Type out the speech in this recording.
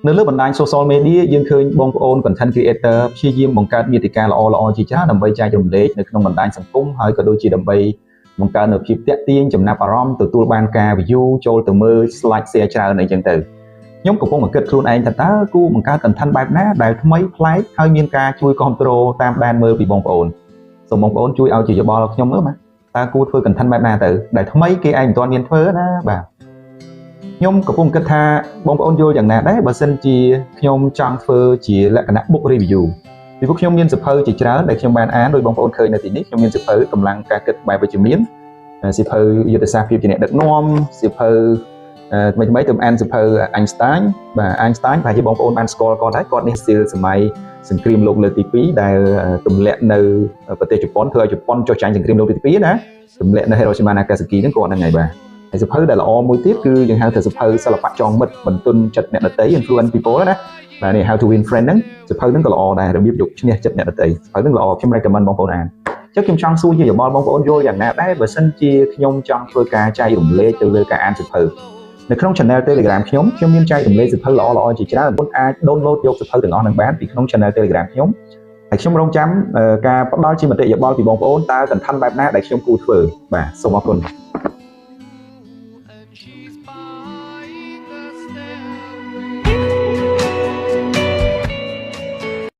នៅលើបណ្ដាញ social media យើងឃើញបងប្អូន content creator ព្យាយាមបង្កើតមាតិកាល្អៗជាច្រើនដើម្បីចែករំលែកនៅក្នុងបណ្ដាញសង្គមហើយក៏ដូចជាដើម្បីបង្កើននូវភាពទាក់ទាញចំណាប់អារម្មណ៍ទទួលបានការ view ចូលទៅមើល like share ច្រើនអីចឹងទៅខ្ញុំកំពុងតែគិតខ្លួនឯងថាតើគួរបង្កើត content បែបណាដែលថ្មីប្លែកហើយមានការជួយគ្រប់គ្រងតាមដានមើលពីបងប្អូនសូមបងប្អូនជួយឲ្យជាយោបល់ខ្ញុំមើលបាទតើគួរធ្វើ content បែបណាទៅដែលថ្មីគេឯងមិនទាន់មានធ្វើណាបាទខ្ញុំកំពុងគិតថាបងប្អូនយល់យ៉ាងណាដែរបើសិនជាខ្ញុំចង់ធ្វើជាលក្ខណៈ book review ពីព្រោះខ្ញុំមានសៀវភៅជាច្រើនដែលខ្ញុំបានអានដោយបងប្អូនឃើញនៅទីនេះខ្ញុំមានសៀវភៅកម្លាំងការគិតបែបវិជ្ជមានសៀវភៅយុទ្ធសាស្ត្រភាពជាអ្នកដឹកនាំសៀវភៅថ្មីថ្មីទៅអានសៀវភៅ Einstein បាទ Einstein ប្រហែលជាបងប្អូនបានស្គាល់គាត់ហើយគាត់នេះស្ទីលសម័យសង្គ្រាមលោកលើកទី2ដែលទម្លាក់នៅប្រទេសជប៉ុនធ្វើឲ្យជប៉ុនចុះចាញ់សង្គ្រាមលោកទី2ណាទម្លាក់នៅ Hiroshima Nagasaki ហ្នឹងគាត់ហ្នឹងហើយបាទហើយសៀវភៅដែលល្អមួយទៀតគឺយើងហៅថាសៀវភៅសិល្បៈចងមិត្តបន្ទន់ចិត្តអ្នកដទៃ influence people ណាបាទនេះ how to win friend ហ្នឹងសៀវភៅហ្នឹងក៏ល្អដែររបៀបយកឈ្នះចិត្តអ្នកដទៃសៀវភៅហ្នឹងល្អខ្ញុំ recommend បងប្អូនអានចុះខ្ញុំចង់សួរជាយោបល់បងប្អូនយល់យ៉ាងណាដែរបើសិនជាខ្ញុំចង់ធ្វើការចែករំលែកទៅលើការអានសៀវភៅនៅក្នុង channel Telegram ខ្ញុំខ្ញុំមានចែករំលែកសៀវភៅល្អៗជាច្រើនបងអាច download យកសៀវភៅទាំងអស់ហ្នឹងបានពីក្នុង channel Telegram ខ្ញុំហើយខ្ញុំរងចាំការផ្ដល់ជាមតិយោបល់ពីបងប្អូនតើ content បែបណាដែលខ្ញុំគួរធ្វើបាទសូមអរគុណ។